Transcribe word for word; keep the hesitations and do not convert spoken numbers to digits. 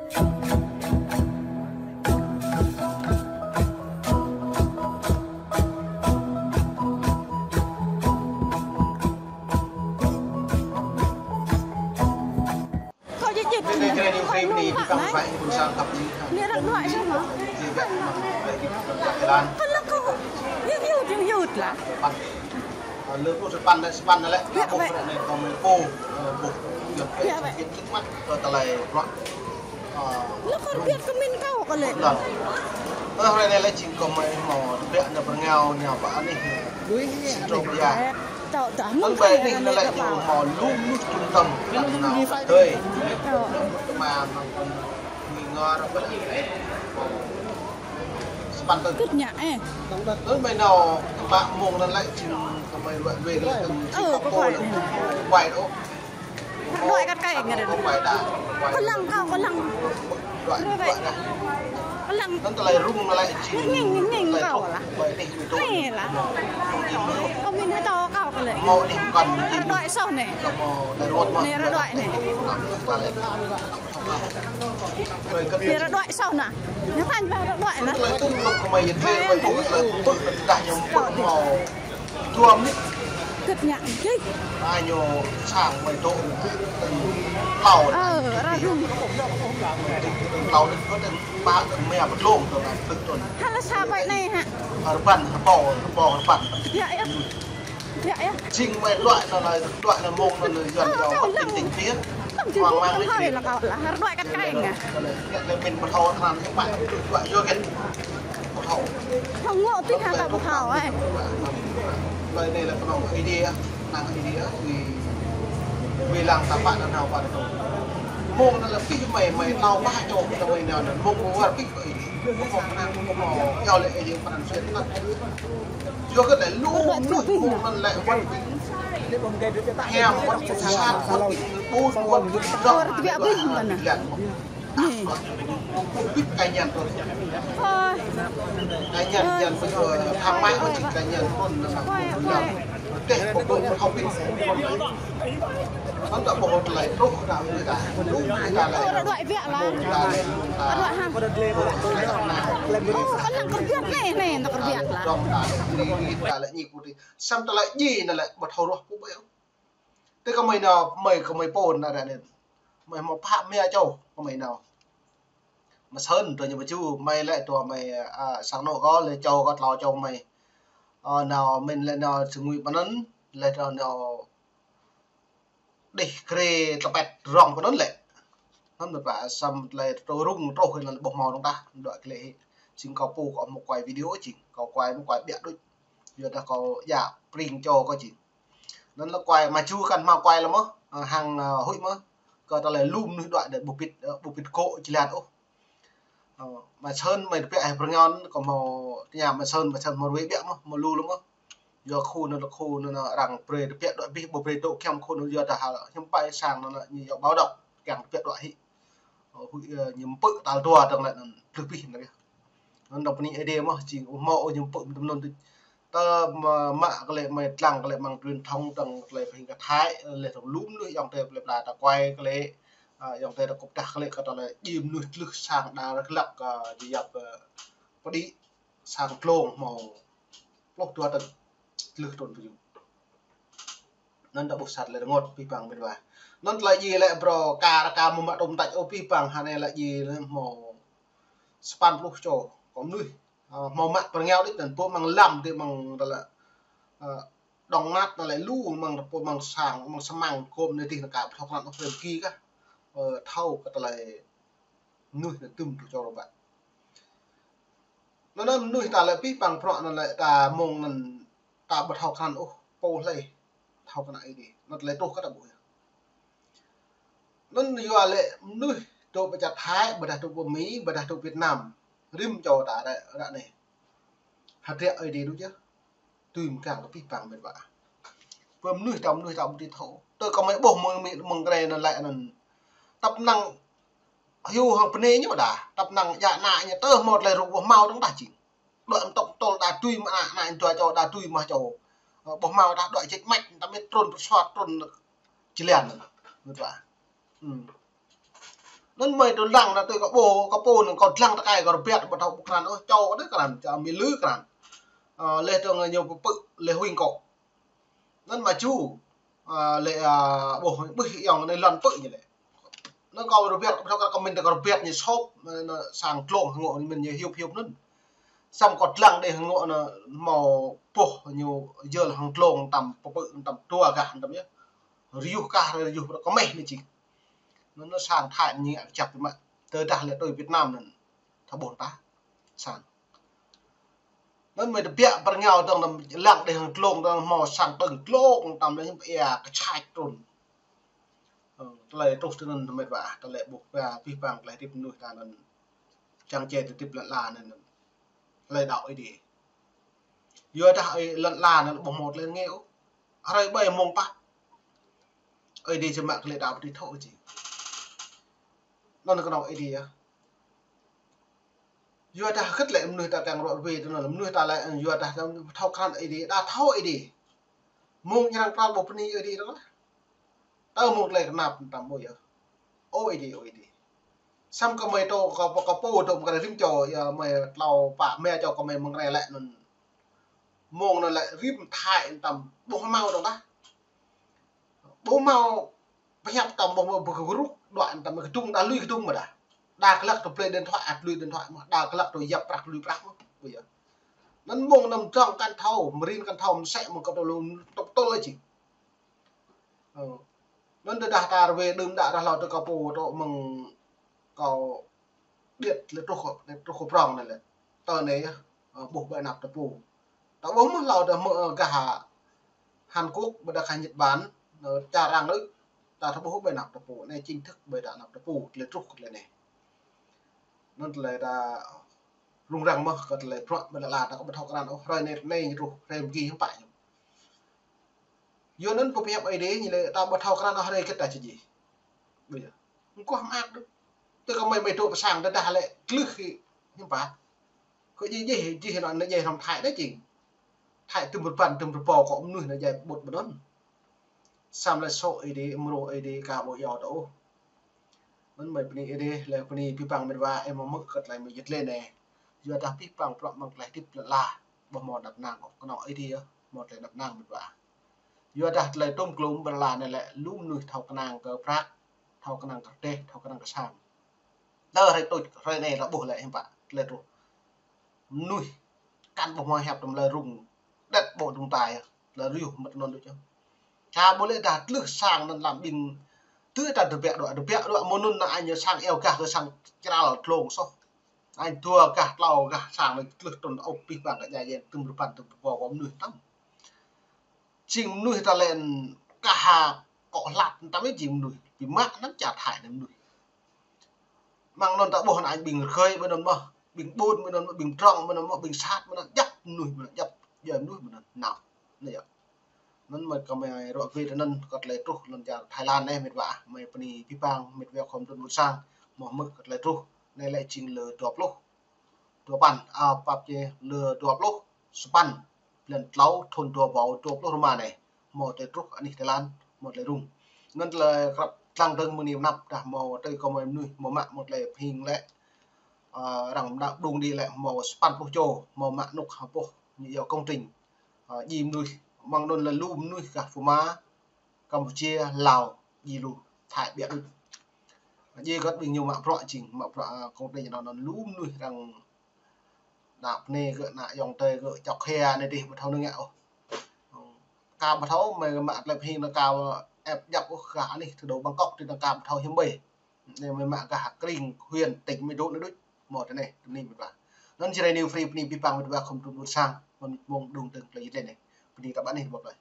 Kâo jĕ jĕ. Kâo nung hă nai. Nê ră đuaĭ sih mă. Kâo lăk kâo. Yut yut yut yut lah. Lơ pluh sapăn lĕ, sapăn lĕ. Yă, ƀuh wĕ. Ră anai kâo mơi pô, ơ, ƀuh. Yă, wĕ. Kơ tơlơi bruă. Ơ, lơ kâo rơbiă kơ min kâo kơ lĕ. Lơ. Ơ, hrơi anai lĕ jing kâo mơi hmâo rơbiă nao pơrơngao nao pơ anih. Lui hĭ. Sintro pia. Tao tao mơ̆ng ƀai anih lĕ ñu hmâo lu mơnuih trung tâm. Tơma nong kon ngui ngor pơ anih. Sapăn tơ. Kưt ñă, ơ. Ơ, ƀai nao tơma mông anŭn lĕ jing kâo mơi rơbiă lui kơ lĕ. Ơ, kâo rơbiă. Rơbiă đôč. Rơđuaĭ kăt kai ngă rơđuaĭ. Kâo lăng kâo, kâo lăng. Rơđuaĭ, rơđuaĭ. Kâo lăng. Anŭn tơlơi rŭng anŭn lĕ jing. Nging, nging, nging kâo lah. Anai lah. Kâo min hơtô kâo kơ lĕ. Rơđuaĭ soh anai. Anai rơđuaĭ anai. Anai rơđuaĭ soh anai. Anai tơlơi rơđuaĭ soh anai. Anai tơlơi rơđuaĭ anai. Kâo đĭ. Tuăm nih. Kưt ñă jih. Ba ñu sang mơi tŏ. Hlâo. Ơ, ră rŭng. Hlâo nih, kơ tơ̆ng ba tơ̆ng mia pơtlông tơ̆ng anai, tơ̆ng tơ̆ng. Hă lă sa ƀai anai hă? Rơbăn, rơbâo, rơbâo, rơbăn. Yă, yă. Yă, yă. Jing mơi đuaĭ anŭn lĕ, đuaĭ anŭn mông anŭn lĕ, yuan. Ơ, yua kâo lăng. Hoang mang kâo hơi lă kâo lah, rơđuaĭ kăt kai ngă. Kơ lĕ min pơthâo tơnăn, ƀă đuaĭ yua kơ. Pơthâo. Thâo ngŏ tui hă ta pơthâo, ơ. Tơlơi anai lĕ kơnơ̆ng Ơi Adai, kơnơ̆ng Ơi Adai, wĭ, wĭ lăng ta pă anŭn nao pă anŭn. Mông anŭn lĕ pih mơi, mơi tao pă čô, kơ mơi nao anŭn, mông mơi wơr pih kơ Ơi Adai. Kơ mơi pơnăng, kơ mơi yua lĕ Ơi Adai pơnăng sui tơnap. Yua kơ lĕ lu mơnuih mông anŭn lĕ wơr pih. Hiam wơr pih, sat wơr pih, ƀun wơr pih, rơ̆k wơr pih. Ơ. Ơ. Ơ. Ơ, rơđuaĭ wĕ lah. Rơđuaĭ hă. Ơ, kâo lăng kơ rơbiă anai, anai, anai kơ rơbiă lah. Samơ̆ tơlơi djai anŭn lĕ ƀu thâo ruah pô ƀai ôh. Tơ kơ mơi nao, mơi kơ mơi pô anŭn ră anai. Mơi hmâo pă mia čô kơ mơi nao. Mă sơ̆n tơ ñu ƀu ču, mơi lĕ tơ mơi, a, sang anŏ kâo, lĕ čô kâo, tlâo čô mơi. Ơ, nao, mơi lĕ nao sơngui pơ anŭn, lĕ tơ nao đih krê tơpĕt rŏng pơ anŭn lĕ. Anŭn mơi pă samơ̆ tơlơi tơ rŭng truh kơ anŭn ƀu hmâo dơ̆ng tah, đuaĭ kơ lĕ hĭ. Jing kâo pô kâo hmâo kuai video jing, kâo kuai hmâo kuai ƀiă đôč. Yua dah kâo djă pring čô kâo jing. Anŭn lĕ kuai mă ču kăn hmâo kuai lĕ mơ̆, ơ, hăng, ơ, huĭ mơ̆. Kơ tơlơi lu mơnuih đuaĭ đĕ ƀu bit, ơ, ƀu bit kô̆ jơlan ôh. Ơ, mă sơ̆n mơi tơbiă hĭ pơrơngiao kơ hmâo tơña mă sơ̆n, mă sơ̆n hmâo ruai ƀiă mơ̆, hmâo lu lĕ mơ̆. Yua khul anŭn lĕ khul anŭn arăng brơi tơbiă đuaĭ abih, ƀu brơi tŏ kiăng khul anŭn yua dah hă hiư̆m pă sang anŭn lĕ ñu yua báo động, kiăng tơbiă đuaĭ hĭ. Ơ, huĭ, ơ, ñu pơ̆ tal dua dơ̆ng lĕ anŭn plư abih anŭn yơh. Anŭn dơ̆ng pơ anih Ơi Adai mơ̆, jing ƀu hmâo ôh ñu pơ̆ tơm anŭn tih. Tơ mă, mă kơ lĕ mơi lăng kơ lĕ mơ̆ng truyền thông dơ̆ng kơ lĕ pơhing kơ Thái, lĕ dơ̆ng lu mơnuih ayŏng adơi plơi pla ta kuai kơ lĕ, a, ayŏng adơi ta kơkuh pơdah kơ lĕ kơ tơlơi djai mơnuih tlưh sang đa rơklăk, a, djai yap, a, pơđĭ sang tlông hmâo pluh dua tơ̆ng tlưh trŭn pơjing. Anŭn ta ƀuh sat lĕ rơngot abih bang mĕt wa. Anŭn tơlơi djai lĕ brơi kar kar mơ̆ mă tŏm tač ôh abih bang hă anai lĕ djai lĕ hmâo sapăn pluh čô kơ mơnuih. Ơ, hmâo mă pơrơngiao đôč anŭn pô mơ̆ng lăm tơ mơ̆ng tơlơi, ơ, Đong Nat anŭn lĕ lu mơ̆ng pô mơ̆ng sang, mơ̆ng Samăng, Kôm anai tih anŭn ka pơthâo krăn ôh rơm ki kah. Ơ, thâo kơ tơlơi mơnuih anŭn tŭm tŭ čô rơbat. Anŭn anŭn mơnuih ta lĕ abih bang bruă anŭn lĕ ta mơ̆ng anŭn ta ƀu thâo krăn ôh, pô hlơi thâo kơ ană Ơi Adai. Anŭn tơlơi truh kơ ta ƀuh yơh. Anŭn yua lĕ mơnuih dŏ pơ čar Thái, ƀôdah dŏ pơ Mi, ƀôdah dŏ Việt Nam. Rĭm čô ta ră, ră anai. Hơdră Ơi Adai đôč yơh. Tui mơkang kơ abih bang mĕt wa. Pơ mơnuih ta, mơnuih ta ƀu dưi thâo. Tơ kơ mơi ƀuh mơ̆ng Mi, mơ̆ng kơ anai anŭn lĕ anŭn. Tăp năng hyu hăng bơnai ñu đa. Tăp năng djă ană ñu tơ hmâo tơlơi rŭng ƀu hmâo dơ̆ng đa jing. Đuaĭ mơ̆ng tŏk tŏl đa tui mă ană, ană dua čô đa tui mă čô. Ơ, ƀu hmâo đa đuaĭ jĕč mač, ta mĕt trŭn pơsuat trŭn jơlan. Mĕt wa. Hm. Anŭn mơi tơlăng anŭn tui kâo ƀuh, kâo pô anŭn kâo lăng tơkai kâo rơbat ƀu thâo ƀu krăn ôh, čô kâo đôč krăn, čô mi lư krăn. Ơ, leh dơ̆ng ñu pơpư̆ leh huĭ kâo. Anŭn mă ču, ơ, lĕ, ơ, ƀuh, ƀuh yŏng anai lŏn pư̆ ñu lĕ. Anŭn kâo rơbat, kâo pơthâo krăn kâo min tơ kâo rơbat ñu sop, anŭn sang tlông hơngŏ min ñu hiup hiup anŭn. Samơ̆ kâo lăng đih hơngŏ anŭn hmâo boh ñu yơl hăng tlông tăm pơpư̆ tăm dua gah tăm yơh. Rơyuh kah rơyuh kơmeh anai čih. Anŭn, anŭn sang Thái ñu ngă kơjăp biă mă. Tơdah lĕ tui Việt Nam anŭn. Thâo ƀuh ta. Sang. Anŭn mơi tơbiă pơrơngiao dơ̆ng lăng đih hăng tlông dơ̆ng hmâo sang tơ̆ng tlông tăm lĕ hiư̆m pă ia kơčač trŭn. Ơ, tơlơi truh tui anŭn mĕt wa, tơlơi ƀuh ba abih bang tơlơi hơdip mơnuih ta anŭn. Čang čê tơdip lŏn la anŭn. Tơlơi đaŏ Ơi Adai. Yua dah ơi lŏn la anŭn ƀu hmâo tơlơi rơngiă ôh. Hrơi ƀơi mông pă. Ơi Adai či mă tơlơi đaŏ pơtĭ thâo či. Anŭn kơnơ̆ng Ơi Adai yơh. Yua dah hơget lĕ mơnuih ta kiăng rŏ rơwe tui anŭn, mơnuih ta lĕ yua dah thâo krăn Ơi Adai, đa thâo Ơi Adai. Mông ñrăng pral ƀu bơni Ơi Adai dơ̆ng lah. Tơ mông tơlơi kơnap tăm ƀu yơh. Ơ Ơi Adai, Ơi Adai. Samơ̆ kơ mơi tô, kơ, kơ pô tô mơ̆ng kơ rĭm čô, yơh mơi tlâo pă rơma čô kơ mơi mơ̆ng anai lĕ anŭn. Mông anŭn lĕ rĭm Thái tăm ƀu hmâo dơ̆ng lah. Ƀu hmâo pơhiăp tăm ƀu hmâo ƀu kơ ruh, đuaĭ tăm kơdŭng đa lui kơdŭng mơ̆ đa. Đa kơlăk tơ plei điện thoại, ăt lui điện thoại mơ̆, đa kơlăk tơ yap prăk lui prăk mơ̆, ƀu yơh. Anŭn mông anŭn mơdrŏng kăn thâo, mơrin kăn thâo, mơsĕ mơ̆ng kơ tơlơi tŭ tơlơi či. Ơ. Anŭn tơdah ta rơwe đưm đă rah hlâo tơ kâo pô tơ mơ̆ng kâo điêt lĕ truh, lĕ truh kơ prŏng anai lĕ. Tơ anai yơh, ơ, ƀuh ƀơi anăp tơpô. Ta ƀuh mơ̆ hlâo dah mơ̆, ơ, gah Hàn Quốc, ƀơi dah gah Nhật Bản, ơ, čar arăng ôh, ta thâo ƀuh ƀơi anăp tơpô. Anai chính thức ƀơi dah anăp tơpô, tơlơi truh kơ tơlơi anai. Anŭn tơlơi ta rŭng răng mơ̆ kơ tơlơi bruă ƀơi lŏn la ta kâo ƀu thâo krăn ôh, hrơi anai, anai truh, hrơi mơ̆ng ki hiư̆m pă ñu. Yua anŭn kâo pơhiăp Ơi Adai ñu lĕ ta ƀu thâo krăn ôh hrơi hơget ta či djai. Ƀu yơh. Mơguah mơak đôč. Tơ kơ mơi mơi dŏ pơ sang tơdah lĕ tlưh kơ hiư̆m pă. Kơ djai djai, djai anŭn anai djai hrŏm Thái đôč jing. Thái tŭm rơbăn tŭm rơbâo kơ mơnuih anŭn djai ƀut ƀut anŭn. Samơ̆ lĕ sô Ơi Adai, mrô Ơi Adai ka ƀu iâu ta ôh. Anŭn mơi bơni Ơi Adai, lĕ bơni abih bang mĕt wa, ih hmâo hmư̆ kơ tơlơi mơi yơh tơlơi anai. Yua dah abih bang bruă mơ̆ng tơlơi hơdip lŏn la, ƀu hmâo đăp năng ôh, kơnơ̆ng Ơi Adai yơh hmâo tơlơi đăp năng mĕt wa. Yua dah tơlơi tŭm klum ƀơi lŏn la anai lĕ lu mơnuih thâo kơnang kơ prăk, thâo kơnang kơ rơdêh, thâo kơnang kơ sang. Tơ hrơi tuč, hrơi anai ta ƀuh lĕ hiư̆m pă, tơlơi truh. Mơnuih kăn ƀu hmâo hiăp tơlơi rŭng, đĕt ƀô̆ rŭng tai, tơlơi rơyuh mơ̆t anŭn đôč yơh. Ča ƀu lĕ dah tlưh sang anŭn lăm ƀing tui ta tơbiă đuaĭ, tơbiă đuaĭ mơ̆ng anŭn anai ñu sang iâu gah kơ sang čral tlông soh. Anŭn dua gah tlâo gah sang anŭn tlưh trŭn ôh abih bang kơ djai djai tŭm rơbăn tŭm rơbâo kơ mơnuih tăm. Jing mơnuih ta lĕ kah kŏ hlăt tăm jing mơnuih. Biă mă anŭn čar Thái anai mơnuih. Mơ̆ng anŭn ta ƀuh anŭn ƀing rơgơi ƀơi anŭn mơ̆, ƀing ƀun ƀơi anŭn mơ̆, ƀing drŏng ƀơi anŭn mơ̆, ƀing sat ƀơi anŭn, djăp mơnuih ƀơi anŭn, djăp djai mơnuih ƀơi anŭn. Nao. Anŭn yơh. Anŭn mơi kơ mơi rŏ rơwe tui anŭn kơ tơlơi truh lŏn čar Thái Lan anai mĕt wa, mơi bơni abih bang mĕt wa khŏm tŭ ƀuôn sang, hmâo hmư̆ kơ tơlơi truh. Anai lĕ jing lơ dua pluh dua păn, ơ, pap či lơ dua pluh sapăn, blan tlâo thŭn dua rơbâo dua pluh rơma anai. Hmâo tơlơi truh anih Thái Lan, hmâo tơlơi rŭng. Anŭn tơlơi krăp lăng dơ̆ng mơ̆ng anai pơ anăp dah hmâo tơlơi kơ mơi mơnuih hmâo mă hmâo tơlơi pơhing lĕ, ơ, arăng mơnă đung đĭ lĕ hmâo sapăn pluh čô, hmâo mă anŭn hơpŭh ñu iâu công trình. Ơ, djai mơnuih, mơ̆ng anŭn lĕ lu mơnuih gah Phú Mã, Campuchia, Lào, djai lu, Thái biă đôč. Djai kơ ƀing ñu mă bruă jing, mă bruă, ơ, công trình anŭn, anŭn lu mơnuih arăng ană bơnai gơ̆, ană ayŏng adơi gơ̆, čŏk hia anai dih ƀu thâo nao ngă ôh. Ka ƀu thâo mơi mă tơlơi pơhing anŭn ka ĕp djăp ôh gah anih tơdô Bangkok tui anŭn ka ƀu thâo hiư̆m ƀơi. Anai mơi mă gah krĭng huyện tỉnh mơi dŏ anai đôč. Hmâo tơlơi anai, tơlơi anai mĕt wa. Anŭn Jrai News Free bơni abih bang mĕt wa khŏm tŭ ƀuôn sang, mơ̆ng mông đung dơ̆ng tơlơi yơh tơlơi anai. Bơni ta ƀă anih ƀô̆ plơi.